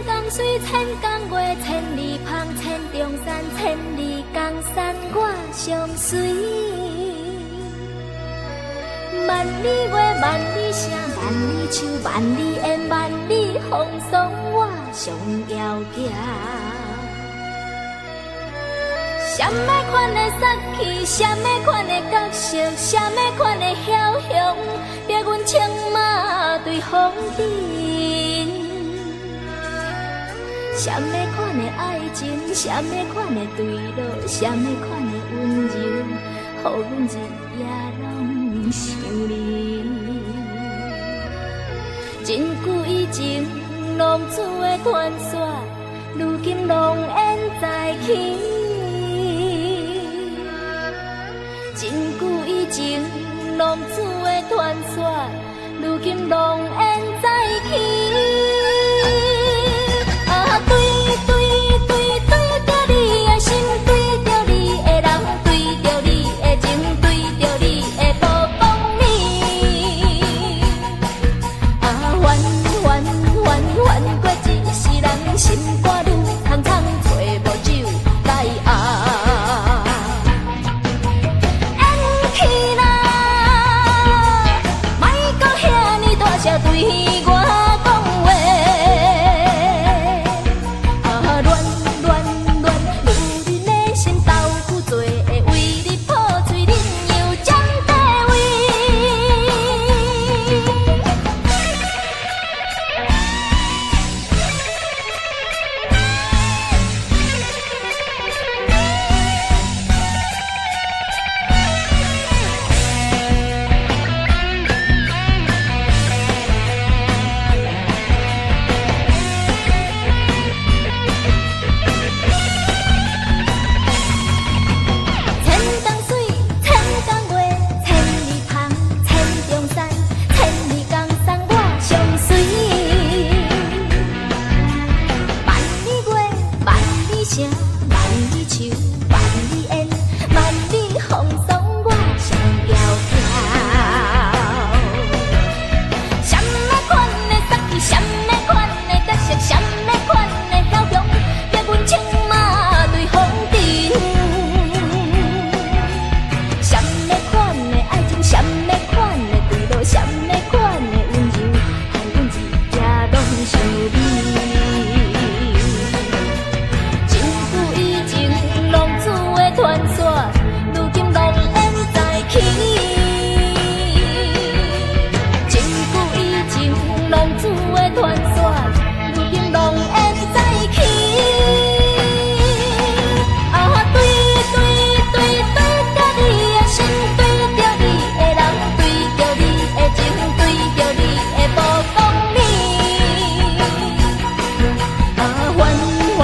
江水，千江月，千里芳，千重山，千里江山我相隨。萬里月，萬里聲，萬里樹，萬里煙，萬里風霜，我上枵行。啥物款的殺氣，啥物款的角色，啥物款的梟雄，逼阮策馬對風塵。啥物款的愛情，啥物款的墜落，啥物款的溫柔，予阮日夜攏想你。真久以前，浪子的傳說，如今濃煙再起。真久以前，浪子的傳說，如今濃煙再起。啊，對對對對著你的心，對著你的人，對著你的情，對著你的無講理。啊，煩煩煩煩過一世人，心肝愈空空，揣無酒來紅。緣去啦，莫閣遐爾大聲對我講話。啊，亂亂亂，女人的心豆腐做的，為你破喙，恁又占地位。千江水，千江月，千里芳，千重山，千里江山我相隨。萬里月，萬里聲，萬里樹，萬里煙，萬里風霜我上枵行。啥物款的殺氣，啥物款的角色，啥物款的梟雄，逼阮策馬對風塵。啥物款的愛情，啥物款的墜落，啥物款的溫柔，予阮日夜攏想你。真久以前，浪子的傳說，如今濃煙再起。真久以前，浪子的傳說，如今濃煙再起。啊，對對對對著你的心，對著你的人，對著你的情，對著你的無講理。啊，煩煩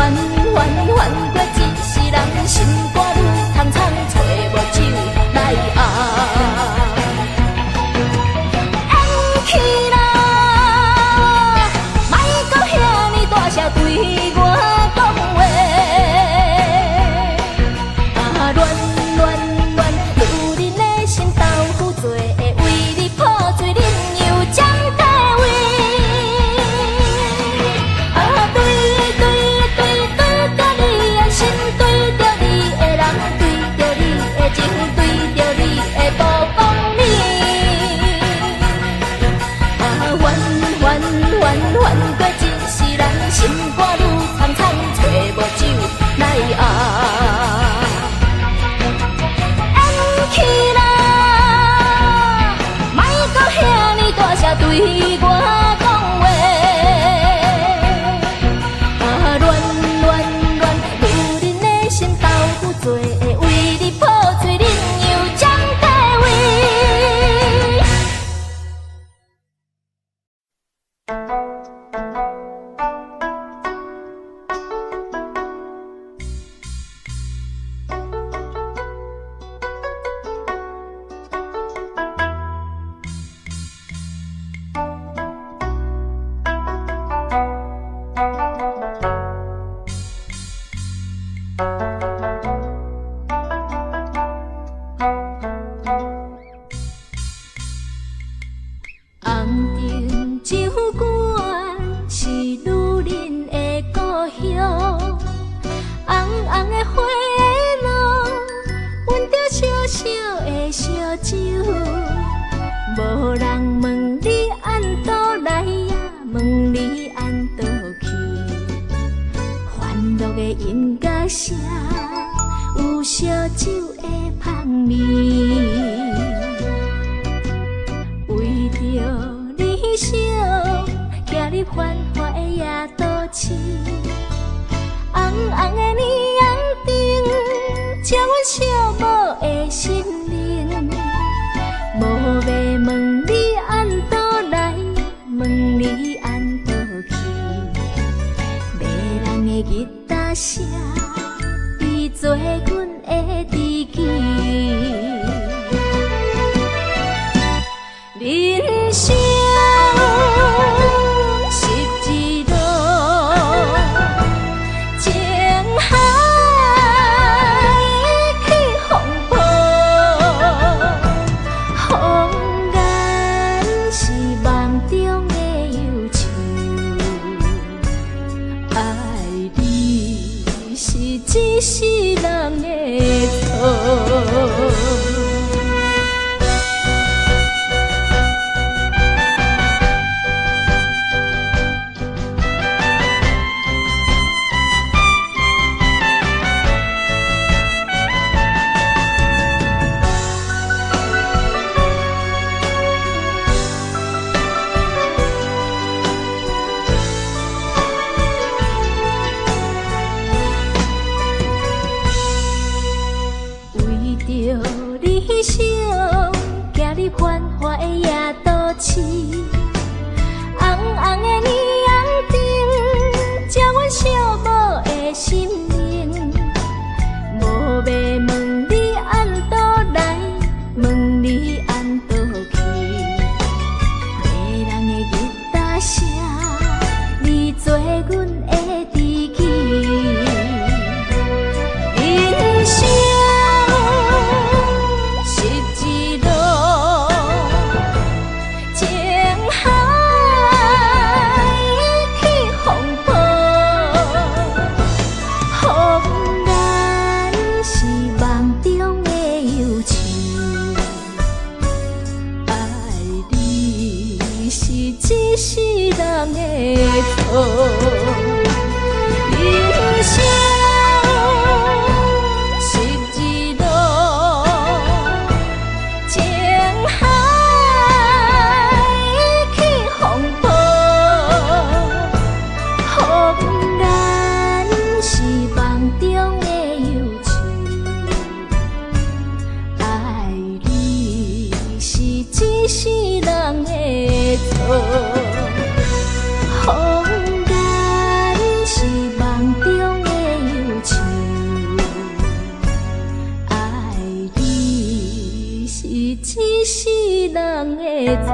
煩煩過一世人，心肝愈空空，揣無酒來紅。緣去啦，莫閣遐爾大聲對我講話。啊，亂亂亂，女人的心豆腐做的，為你破嘴，恁又占地位。啊，對對對對著你的心，對著你的人，對著你的情，對著你的無講理。啊，煩煩煩煩過一世人，心肝愈空空，揣無酒來紅。緣去啦，莫閣遐爾大聲對我講話。啊，亂亂亂，女人的心豆腐做的，為你破嘴，恁又占地位。紅燈酒館是女人的鄉，紅紅的花露，溫著小小的燒酒。無人問你按佗來呀，問你按佗去。歡樂的音樂聲，有燒酒的香味。為著理想，行入繁華的夜都市，紅紅的霓虹燈，照阮寂寞的心靈。無欲問你按佗來，問你按佗去。迷人的吉他聲，伊做阮的知己。人生十字路，情海起風波，風眼是夢中的憂愁，愛你是一世人的錯。為著理想，行入繁華的夜都市，紅紅的霓虹燈，照阮寂寞的心靈。無欲問你按佗來，問你按佗去。迷人的吉他聲，你做阮的知己。人生十字路，情海起風波，風眼是夢中的憂愁，愛你是一世人的錯。人生十字路，情海起風波，風眼是夢中的憂愁，愛你是一世人的錯。風眼是夢中的憂愁，愛你是一世人的錯。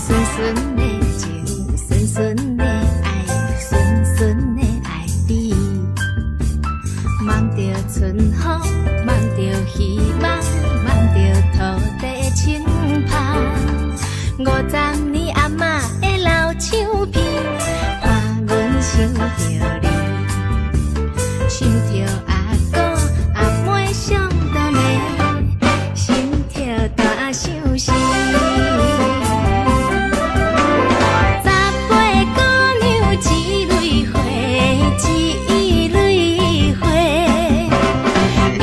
純純的情，純純的愛，純純的愛你。望著春風，望著希望，望著土地清芳。50年阿嬤的老唱片，看阮想著你，想著阿公阿妹上頓的，心跳大相思。18姑娘一蕊花，一蕊花，美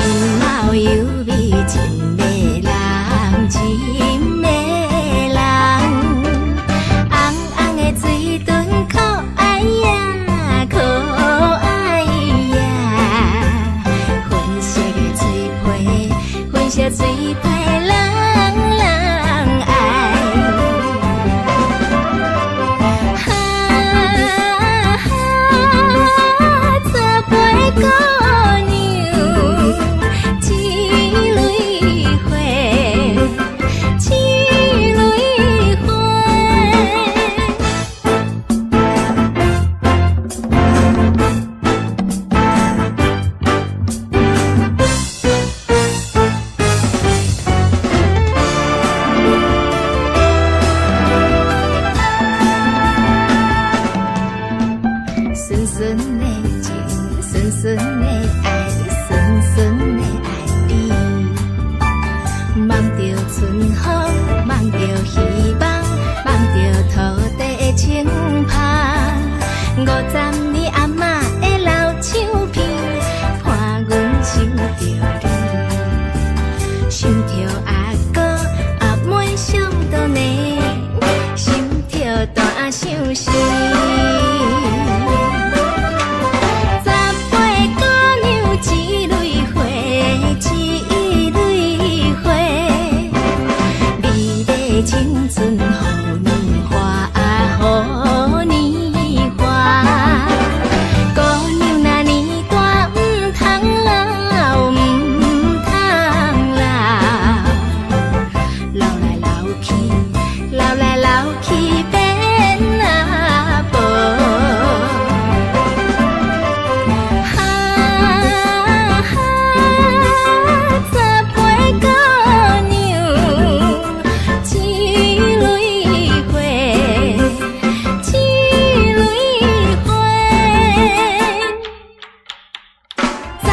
想著你，想著阿哥阿妹上倒呢，心跳大相思。18姑娘一蕊花，一蕊花，美麗青春予年華，予年華。姑娘若年大，毋通老，毋通老，老來老去，老來老去變阿婆。哈哈，18姑娘一蕊花，一蕊花。18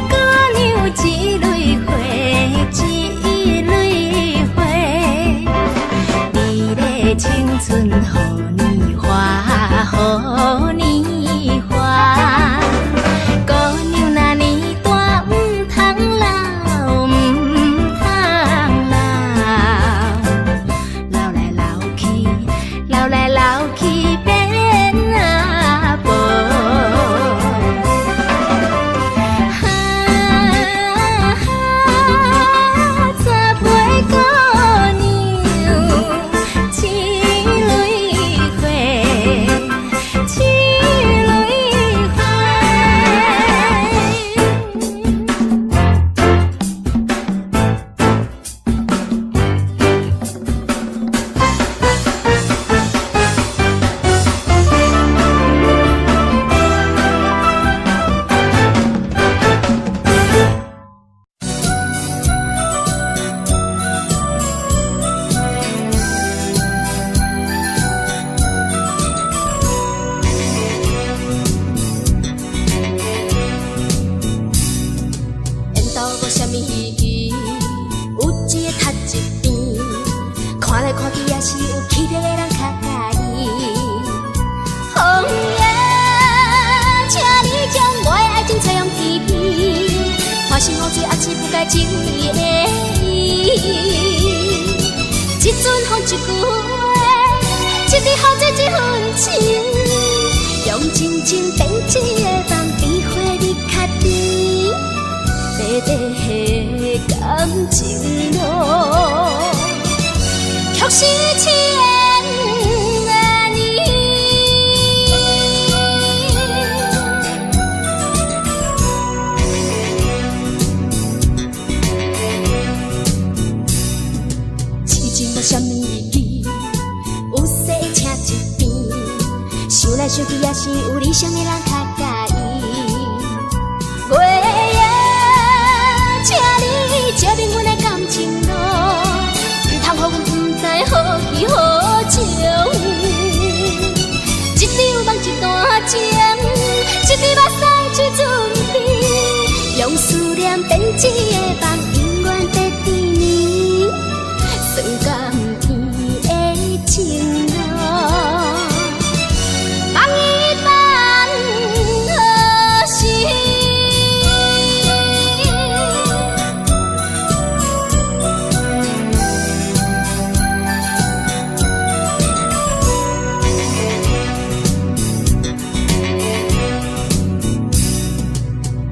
姑娘一蕊花，一蕊花，美麗青春予年華，予年華。姑娘若年大，毋通老，毋通老，老來老去，老來老去變阿婆。哈哈，18姑娘一蕊花，一蕊花。緣投無啥物戲，有一个讀一邊，看來看去也是有氣質的人較佮意。風呀，請你將我的愛情採用天邊，歡心雨水也是不該情意的伊。一陣風一句話，一滴雨水一份情，用真情編織的夢，比花蜜較甜。白白的感情路，卻是千年。痴情無啥物意義，有勢請一邊，想來想去也是有理想的人較佮意。月夜，請你照明阮的感情路，毋通予阮毋知何去何從。一場夢一段情，一滴目屎一陣甜，用思念編織的夢，永遠白甜綿，酸甘甜的情路，放伊等何時？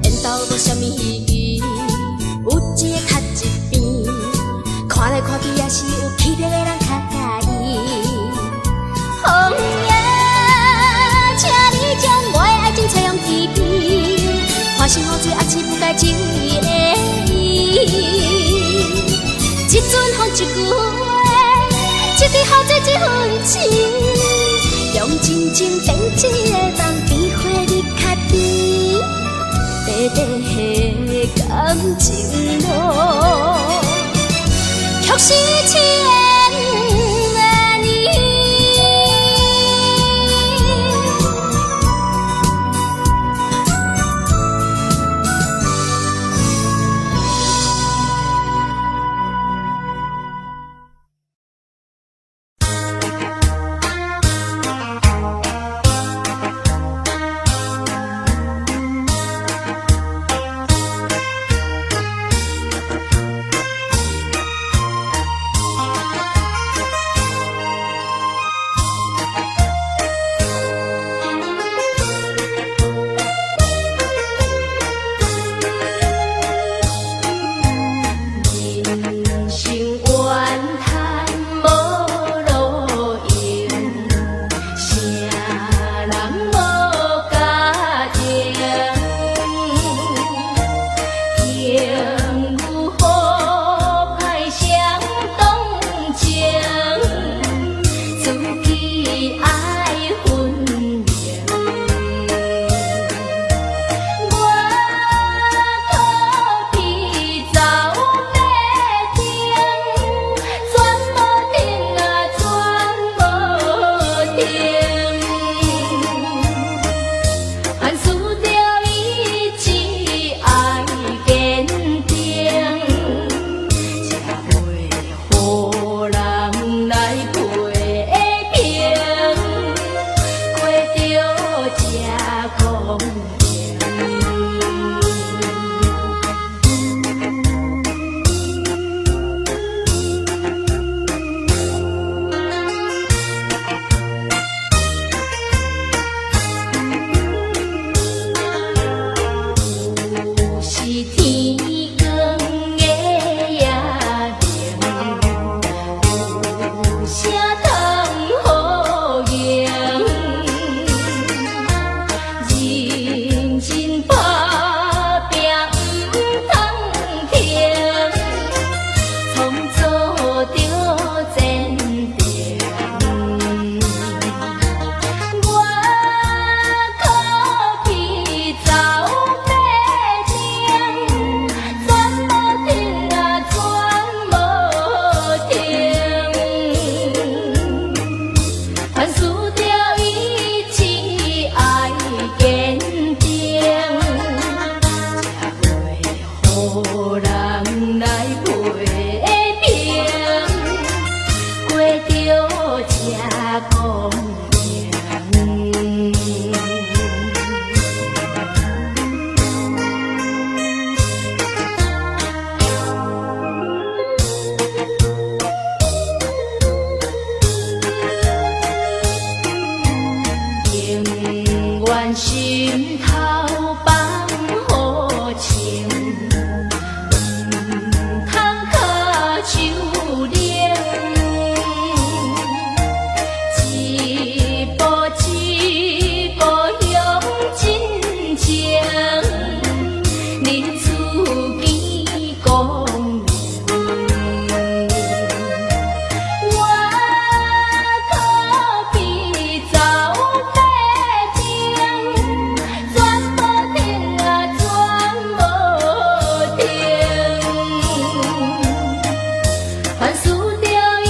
緣投無啥物戲，有一個讀一邊，看來看去也是有氣質的人較佮意。風呀，請你將我的愛情採用天邊，歡心雨水也是不該情意的伊。一陣風一句話，一滴雨水一份情，用真情編織的夢，比花蜜較甜。白白的感情路，卻是千年。見光明。我可比走馬灯，轉無停啊，轉無停。凡事著一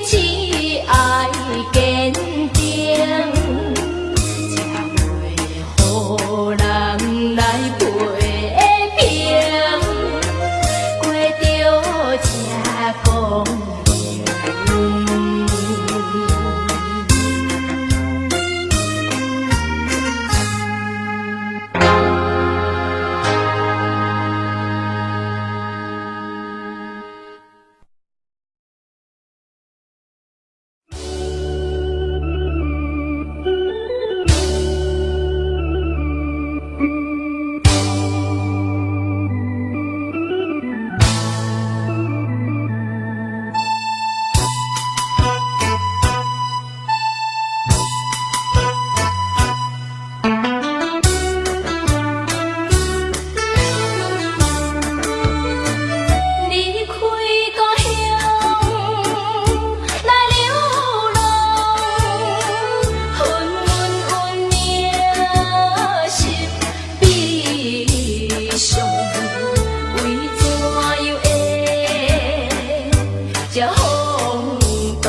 起愛堅定，才袂予人來批評，過著這光景。離開故鄉來流浪，阮阮命心悲傷，為怎樣會這風動，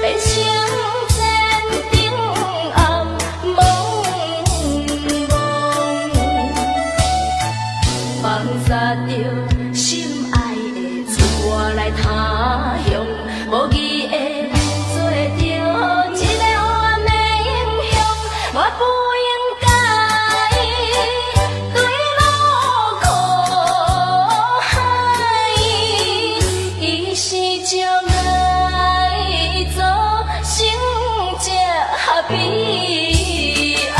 變成前燈暗濛濛。放殺著心愛的出外來他鄉，無義的做著一個黑暗的英雄，我不應該墜落苦海，伊是將愛造成這悲哀。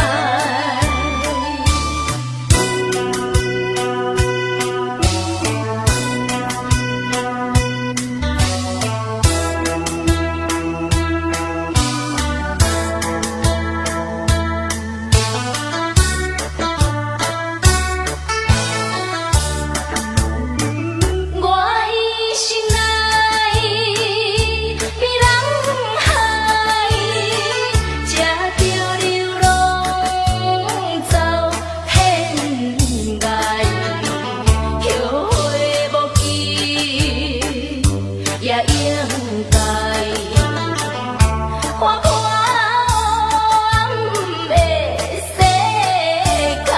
我一生來比人海，才著流浪走天涯，後悔無及也應該。看破黑暗的世界，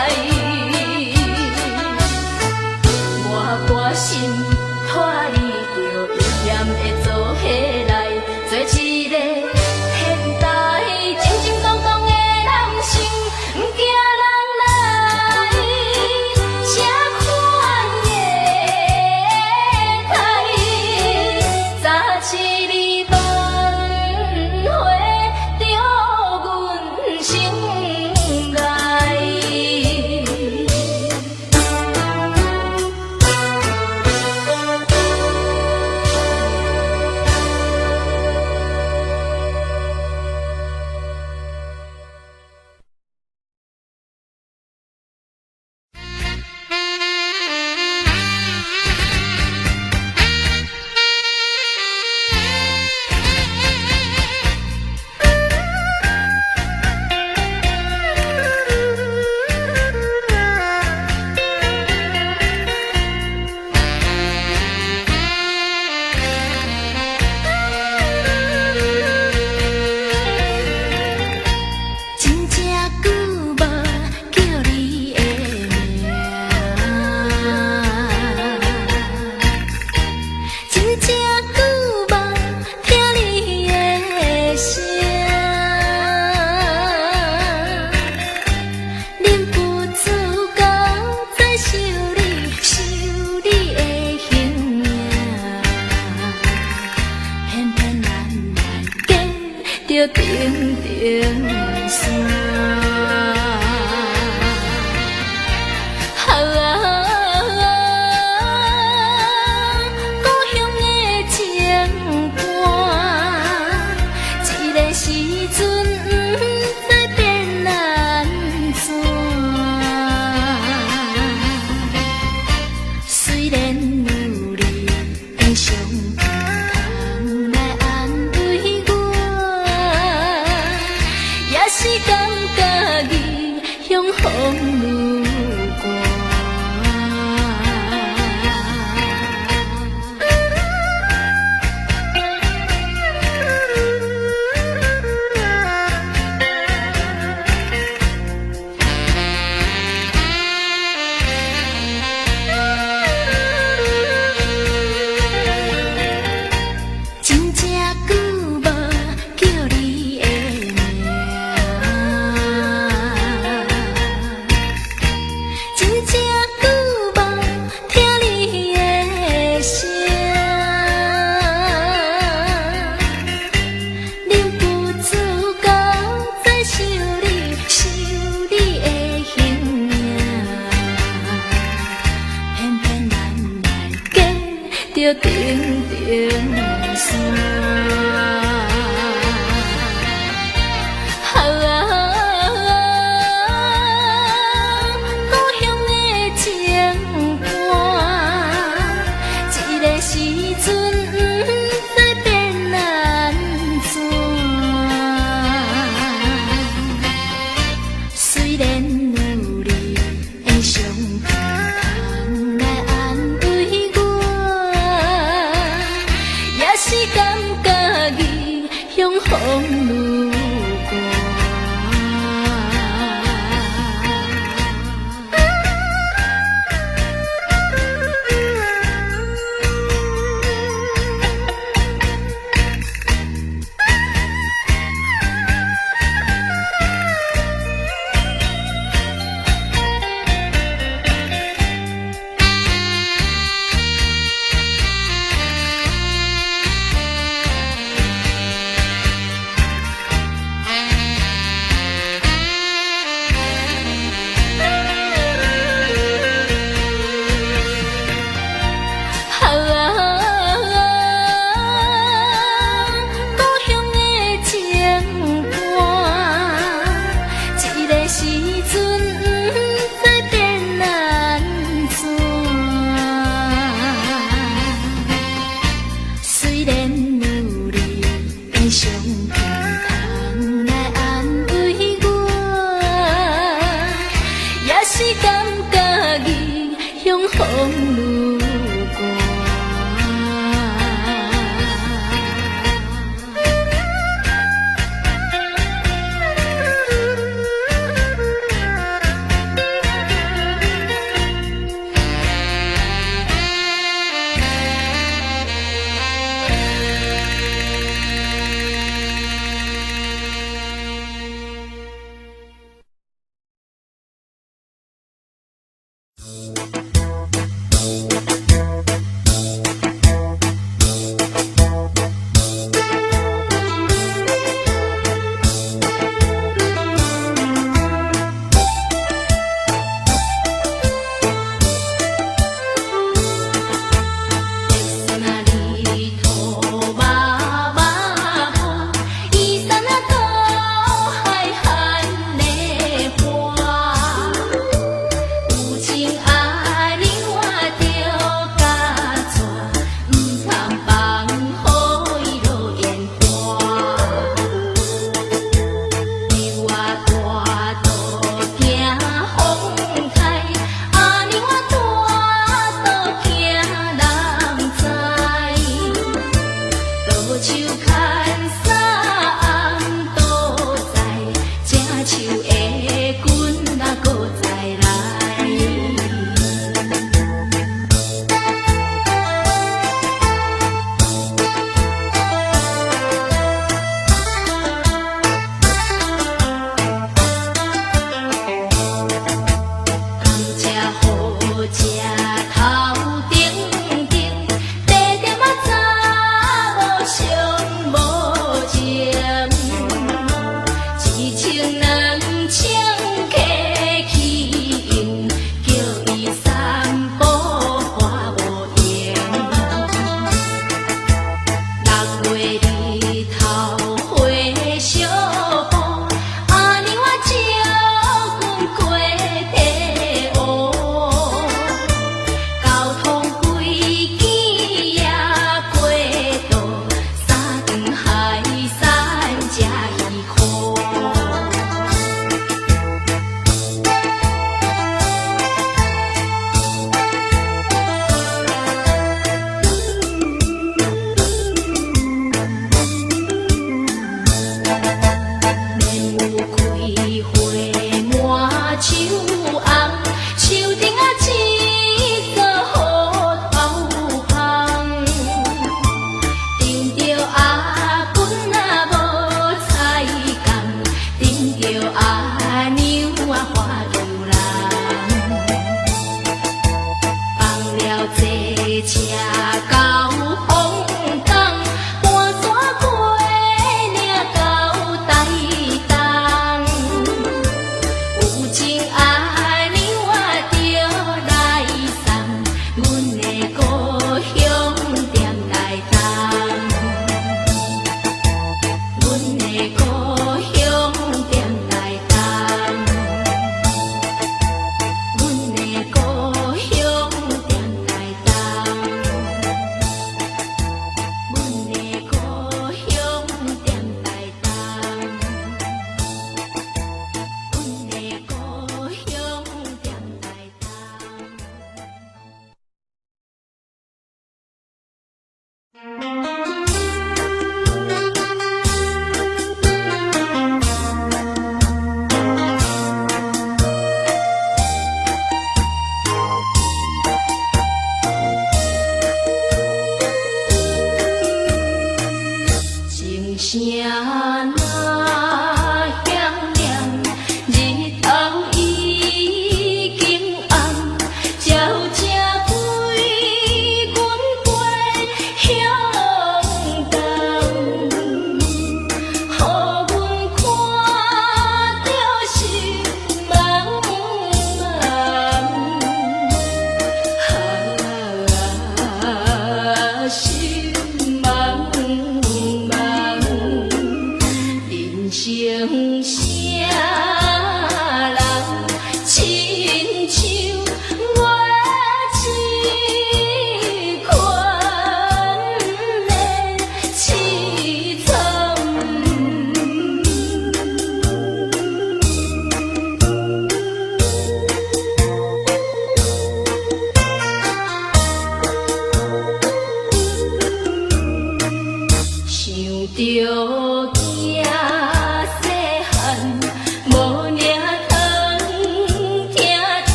我決心脫離著陰險的做伙來，做一個現代正正當當的男性，毋驚人來啥款的待，早起你挽回著阮心愛。真正久無叫你的名，真正久無聽你的聲，忍不住閣再想你，想你的形影，偏偏咱來隔著重重山。啊，故鄉的情歌，這个時陣不知變按怎。著重重山。啊，故鄉的情歌，這个時陣不知變按怎。雖然有你的相片通來安慰我，也是感覺異鄉風愈寒。啊，故鄉的情歌，這个時陣不知變按怎。雖然有你的相片通來安慰我，也是感覺異鄉風愈寒。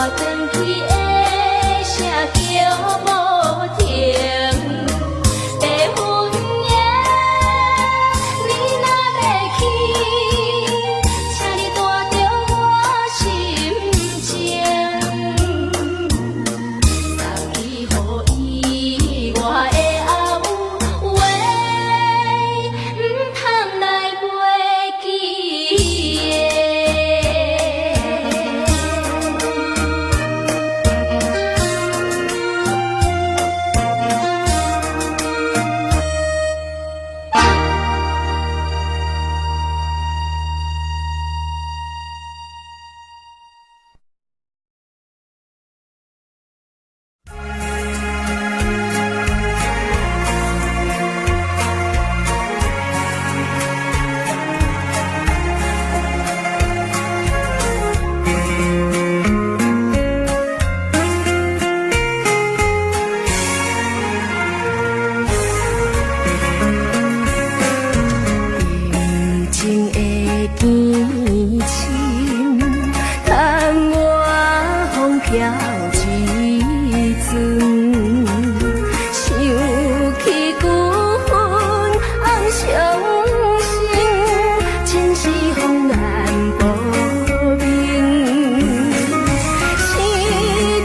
轉去的聲叫無停。白雲耶，你若欲去，請你帶著我心情，送去予伊我的阿母話，毋通來袂記的。感情的堅深，窗外風飄一陣，想起舊恨红傷心，真是風難保命。生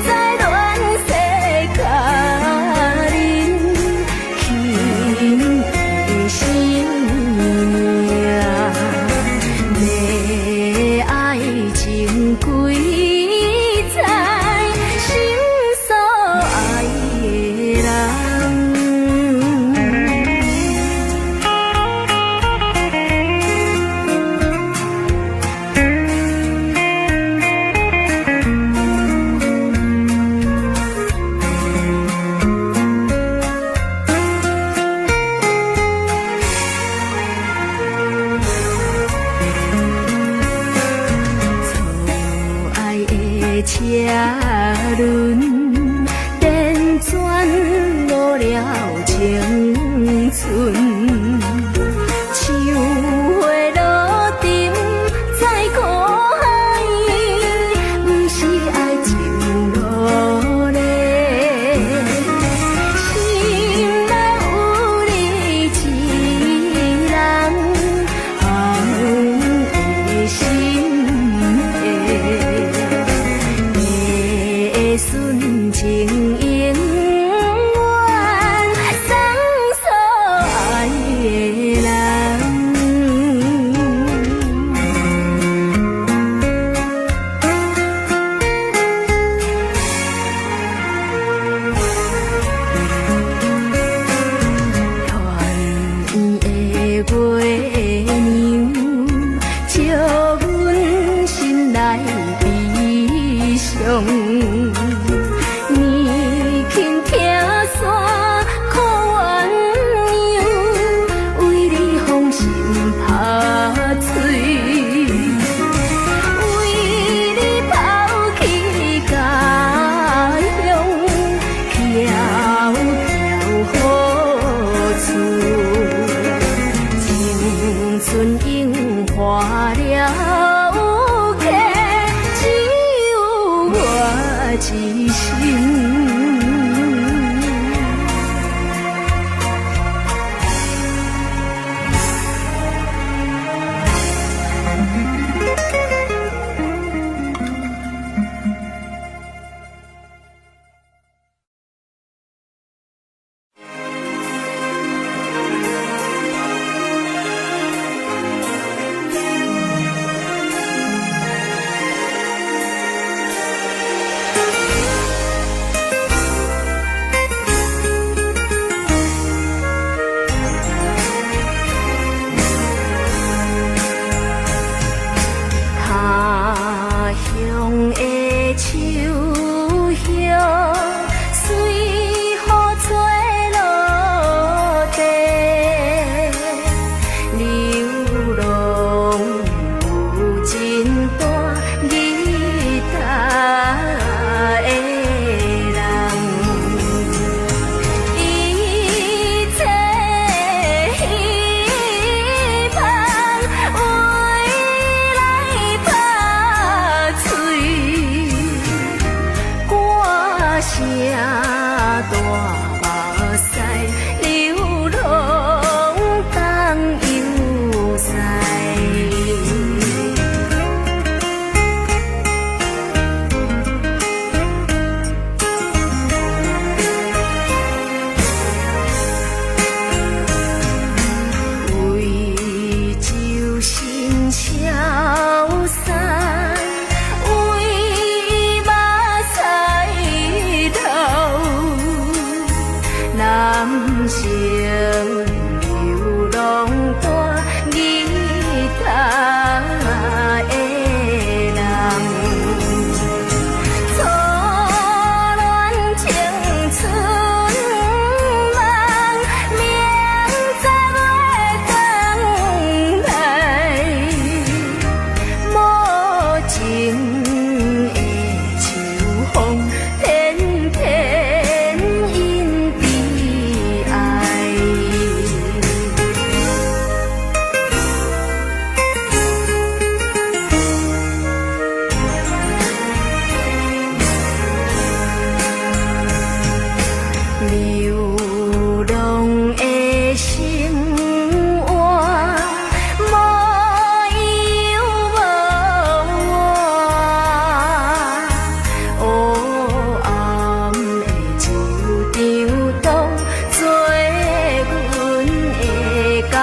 在亂世佳人，轻的生命。要愛情幾載，心所愛的人。錯愛的車輪，輾轉落了青春。像花落沉在苦海，毋是愛情落咧。心內有你一人，紅的心的，純情永遠送所愛的人。團圓的月娘，照阮心內悲傷。年輕拆散苦鸳鸯，為你風心拍碎，為你拋棄家鄉，飄飄何處？青春融化了客，只有我一身。大目屎，流浪東遊西。為酒心消散，為目屎流，男生流浪大吉他的人。初戀青春夢，明早袂轉來，無情的秋風，偏偏引悲哀。流浪的生活，無憂無怨，黑暗的酒場當作阮的家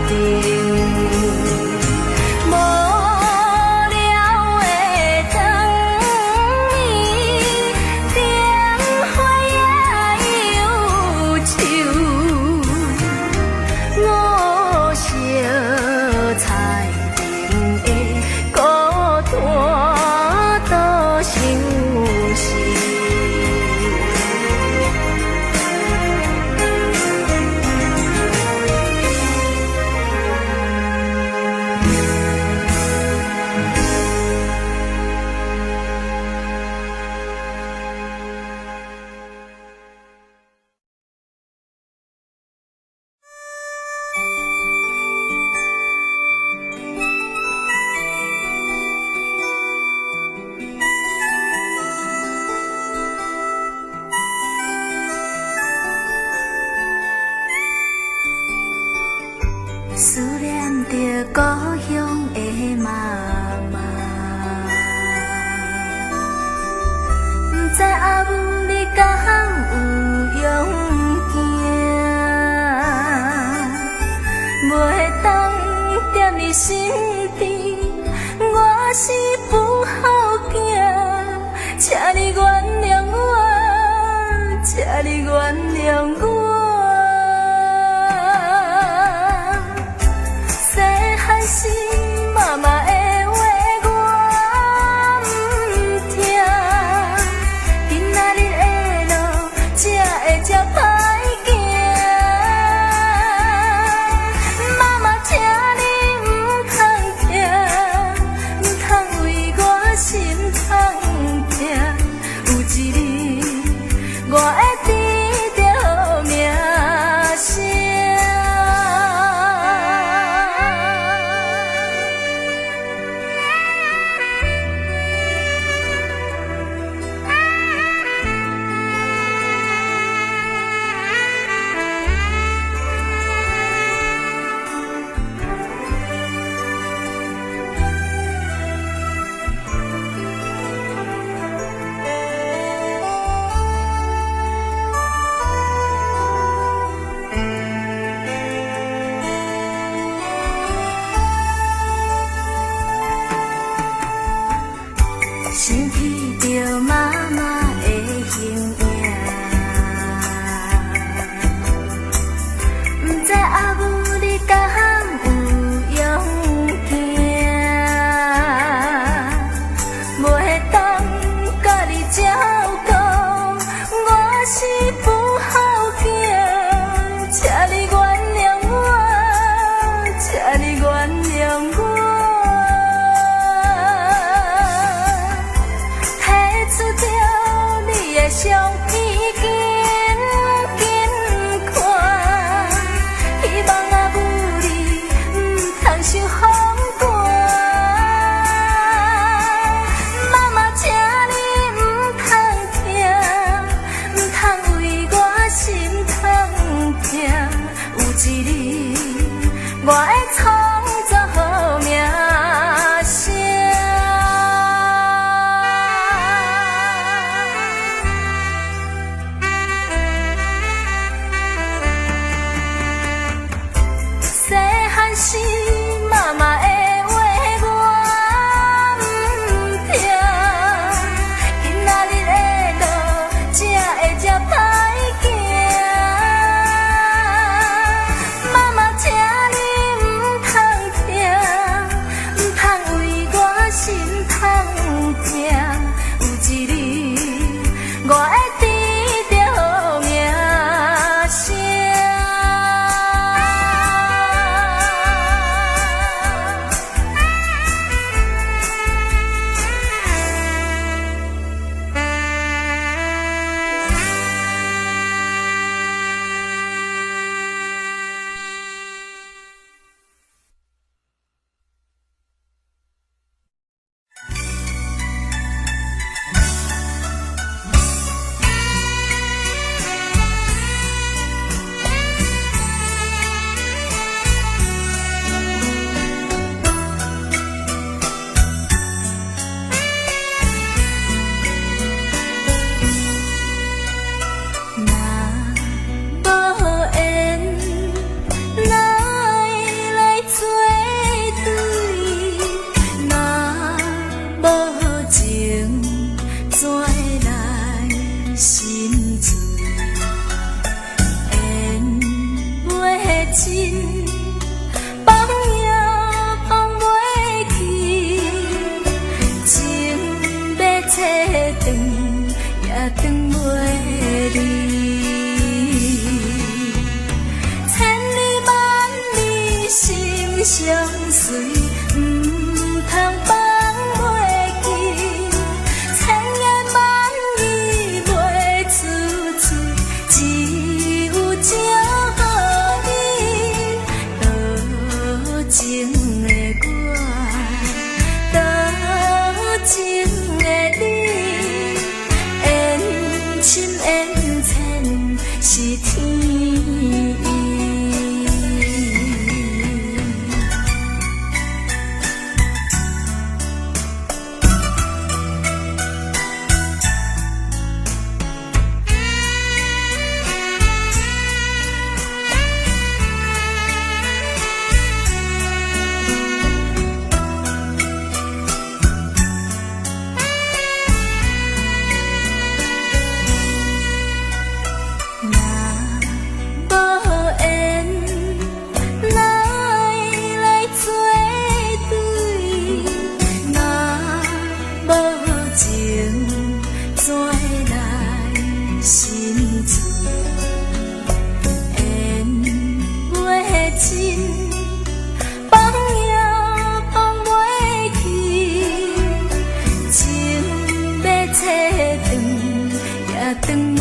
庭。無聊的燈暝，燈花也憂愁，五色彩燈的孤單倒相思。思念著故鄉的媽媽，毋知阿母你敢有勇行，袂當踮你身邊，我是不孝囝，請你原諒我，請你原諒我。細漢時媽媽的話我毋聽，今仔日的路才會這歹行。媽媽，請你毋通疼，毋通為我心痛疼。有一日我會得著名聲。想起著媽媽的形影，毋知阿母你敢有勇行，袂當共你照顧，我是不孝囝，請你原諒我，請你原諒我。提出著你的相片，緊緊看，希望阿母你毋通受風寒。媽媽，請你毋通疼，斷袂離。千里萬里心相隨，毋通放袂記。千言萬語袂出喙，只有祝予你。多情的我，多情的你，緣深緣淺是天意。若無緣，哪會來做對？若無情，怎會來心醉？緣袂盡，放也放袂去，情欲切斷也斷袂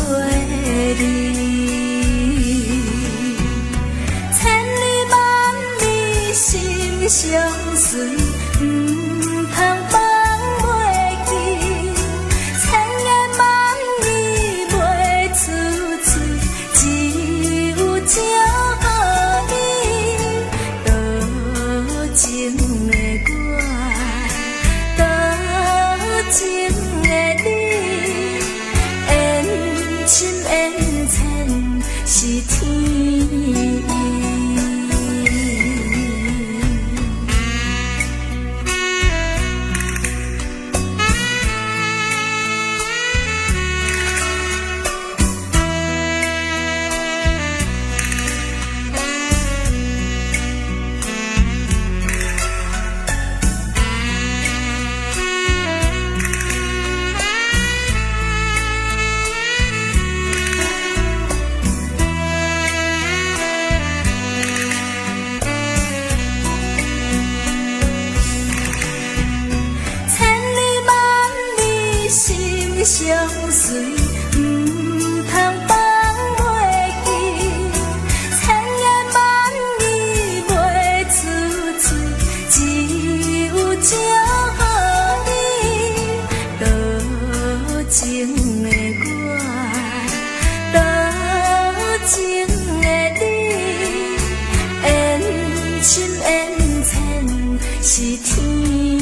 離。千里萬里心相隨，毋通放袂記。千言萬語袂出喙，只有祝予你。多情的我，多情的你，緣深緣淺是天意。千里萬里心相隨，毋通放袂記。千言萬語袂出喙，只有祝予你。多情的我，多情的你，緣深緣淺是天意。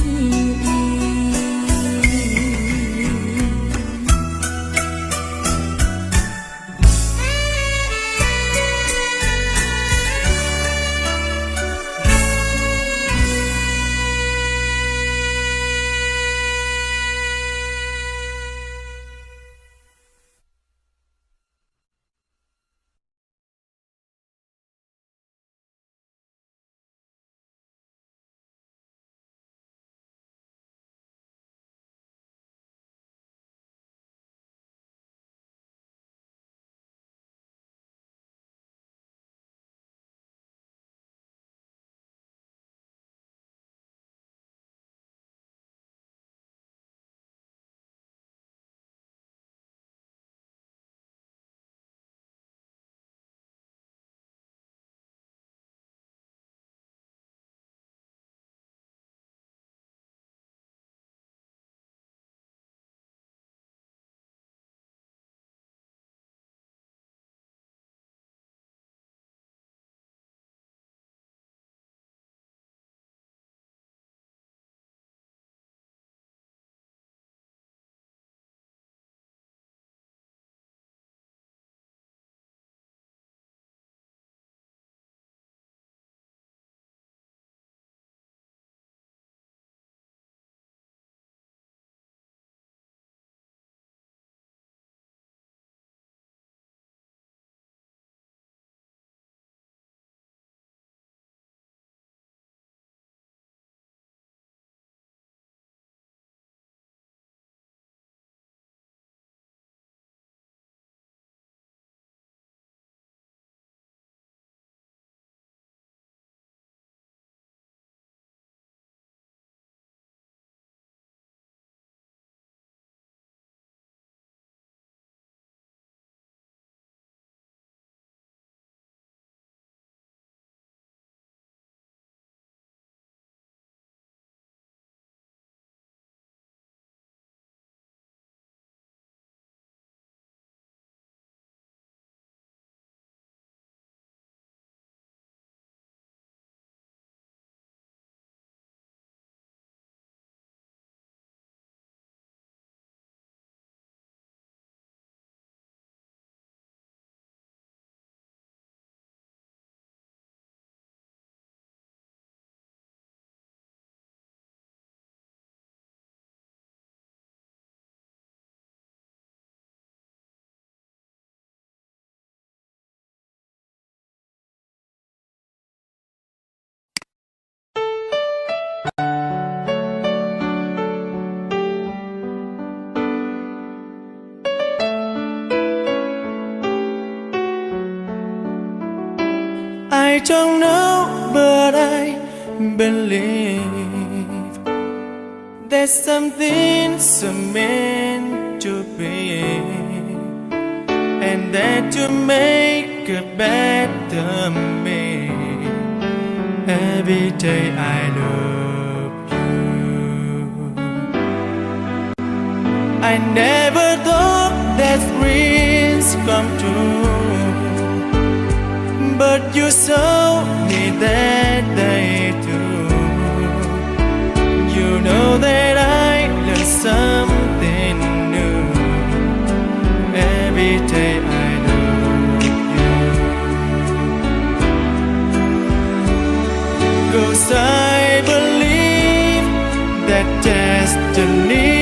I don't know, but I believe that something's meant to be, and that you make a better me. Every day I love you. I never thought that dreams come true, but you showed me that they do. You know that I learned something new every day I love you. 'Cause I believe that destiny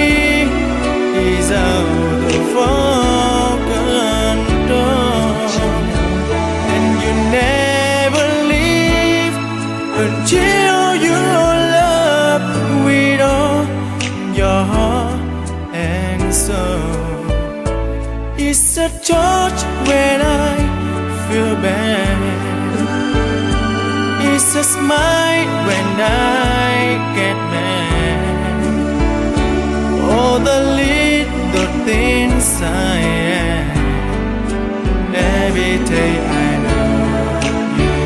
is out of our control, and you never leave until you love with all your heart and soul. It's a touch when I feel bad. It's a smile when I get mad. All the little things I am. Every day I love you.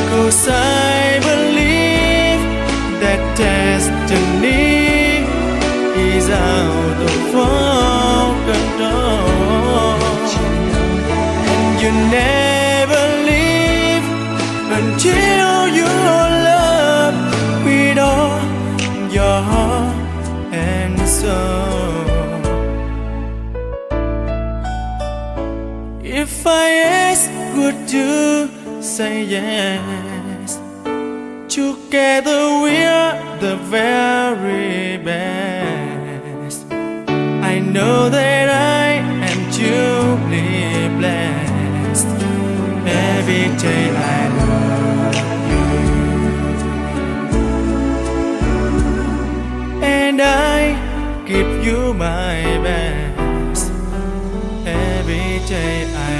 'Cause I believe that destiny is out of our control, and you never leave until you love with all your heart and soul. If I ask, would you say yes? Together we're the very best. I know that I am truly blessed. Every day I love you. And I give you my best. Every day I